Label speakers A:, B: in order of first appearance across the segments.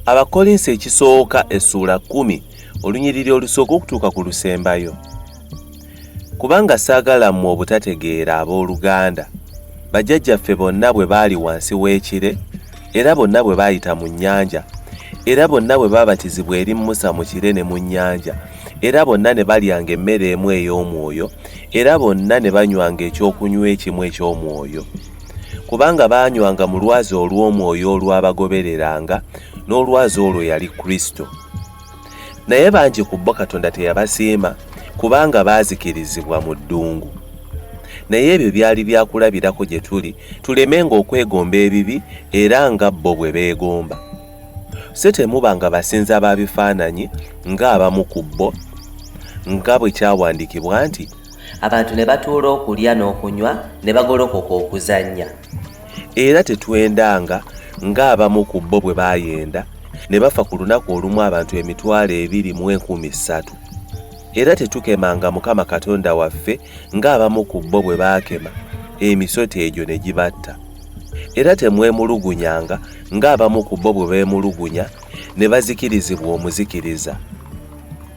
A: Abakkolinso ekisooka essuula kkumi olunyiriri olusooka okutuuka ku lusembayo. Kubanga saagala mmwe obutategeera, ab'oluganda, bajjajjaffe bonna bwe baali wansi w'ekire, era bonna bwe baayita mu nnyanja, era bonna bwe baabatizibwa eri Musa mu kire ne mu nnyanja, era bonna ne balyanga emmere emu ey'omwoyo, era bonna ne banywanga ekyokunywa ekimu eky'omwoyo. Kubanga baanywanga mu lwazi olw'omwoyo olwabagobereranga, n'olwazi olwo yali Kristo. Naye bangi ku bo Katonda teyabasiima, kubanga baazikirizibwa mu ddungu. Naye ebyo byali byakulabirako gye tuli, tulemenga okwegomba ebibi era nga bo bwe beegomba. So temubanga basinza ba bifaananyi ng'abamu ku bo, nga bwe kyawandiikibwa nti,
B: Abantu ne batuula okulya n'okunywa, ne bagolokoka okuzannya.
A: Era tetwendanga, ng'abamu ku bo bwe baayenda, ne bafa ku lunaku olumu abantu 320,000. Era tetukemanga Mukama Katonda waffe ng'abamu ku bo bwe baakema, emisota egyo ne gibatta. Era temwemulugunyanga ng'abamu ku bo bwe beemulugunya, ne bazikirizibwa omuzikiriza.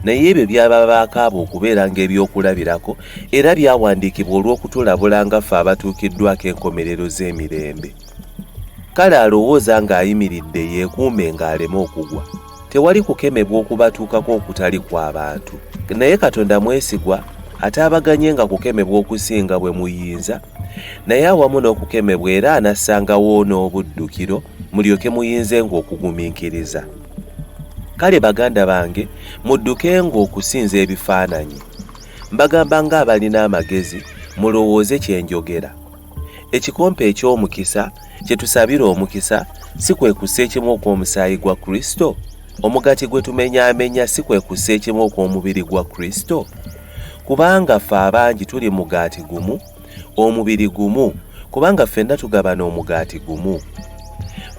A: Naye ebyo byababaako abo okubeeranga ebyokulabirako, era byawandiikibwa olw'okutulabulanga ffe abatuukiddwako enkomerero z'emirembe. Kale alowooza ng'ayimiridde yeekuumenga aleme okugwa. Tewali kukemebwa okubatuukako okutali kwa bantu. Naye Katonda mwesigwa, ataabaganyenga kukemebwa okusinga bwe muyinza, naye awamu n'okukemebwa era anassangawo n'obuddukiro, mulyoke muyinzenga okugumiikiriza. Kale baganda bange, muddukenga okusinza ebifaananyi. Mbagamba ng'abalina amagezi, mulowooze kye njogera. Ekikompe eky'omukisa kye tusabira omukisa si kwe kussa ekimu okw'omusaayi gwa Kristo? Omugaati gwe tumenyaamenya si kwe kussa ekimu okw'omubiri gwa Kristo? Kubanga ffe abangi tuli mugaati gumu, omubiri gumu, kubanga ffenna tugabana omugaati gumu.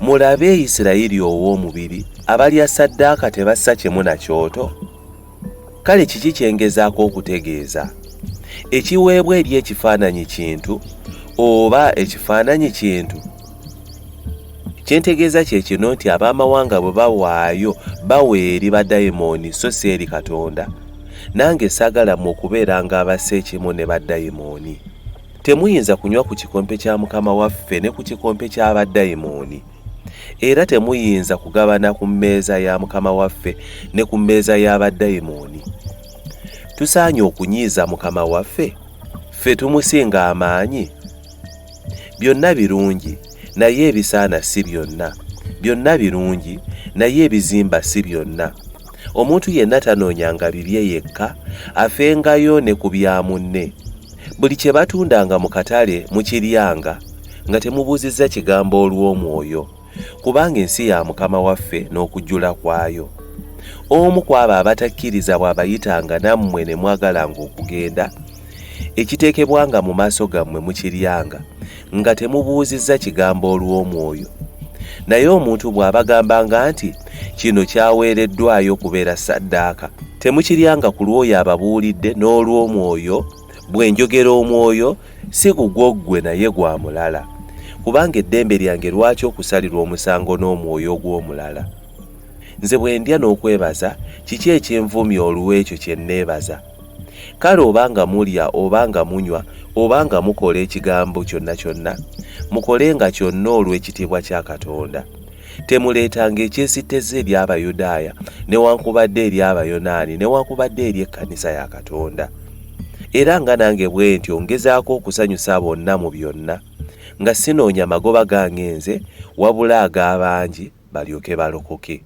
A: Mulabe Isirayiri ow'omubiri, abalya ssaddaaka tebassa kimu na kyoto? Kale kiki kye ngezaako okutegeeza? Ekiweebwa eri ekifaananyi kintu, oba ekifaananyi kintu? Kye ntegeeza kye kino nti ab'amawanga bwe bawaayo, bawa eri badayimooni so si eri Katonda. Nange saagala mmwe okubeeranga abassa ekimu ne badayimooni. Temuyinza kunywa ku kikompe kya Mukama waffe ne ku kikompe kya badayimooni. Era temuyinza kugabana ku mmeeza ya Mukama waffe ne ku mmeeza ya badayimooni. Tusaanye okunyiiza Mukama waffe? Ffe tumusinga amaanyi? Byonna birungi, naye ebisaana si byonna. Byonna birungi, naye ebizimba si byonna. Omuntu yenna tanoonyanga bibye yekka, afengayo ne ku bya munne. Buli kye batundanga mu katale mukiryanga, nga temubuuzizza kigambo olw'omwoyo, kubanga ensi ya Mukama waffe n'okujjula kwayo. Omu ku abo abatakkiriza bw'abayitanga nammwe ne mwagalanga okugenda, ekiteekebwanga mu maaso gammwe mukiryanga, nga temubuuzizza kigambo olw'omwoyo. Naye omuntu bw'abagambanga nti, Kino kyaweereddwayo kubeera ssaddaaka, temukiryanga ku lw'oyo ababuulidde n'olw'omwoyo, bwe njogera omwoyo, si gugwo ggwe naye gwa mulala. Kubanga eddembe lyange lwaki okusalirwa omusango n'omwoyo ogw'omulala? Nze bwe ndya n'okwebaza, kiki ekinvumya olw'ekyo kye nneebaza? Kale oba nga mulya oba nga munywa oba nga mukola ekigambo kyonna kyonna, mukolenga kyonna olw'ekitiibwa kya Katonda. Temuleetanga ekyesittezza eri Abayudaaya newankubadde eri Abayonaani newankubadde eri ekkanisa ya Katonda. Era nga nange bwe ntyo ngezaako okusanyusa bonna mu byonna, nga sinoonya magoba gange nze, wabula ag'abangi, balyoke balokoke.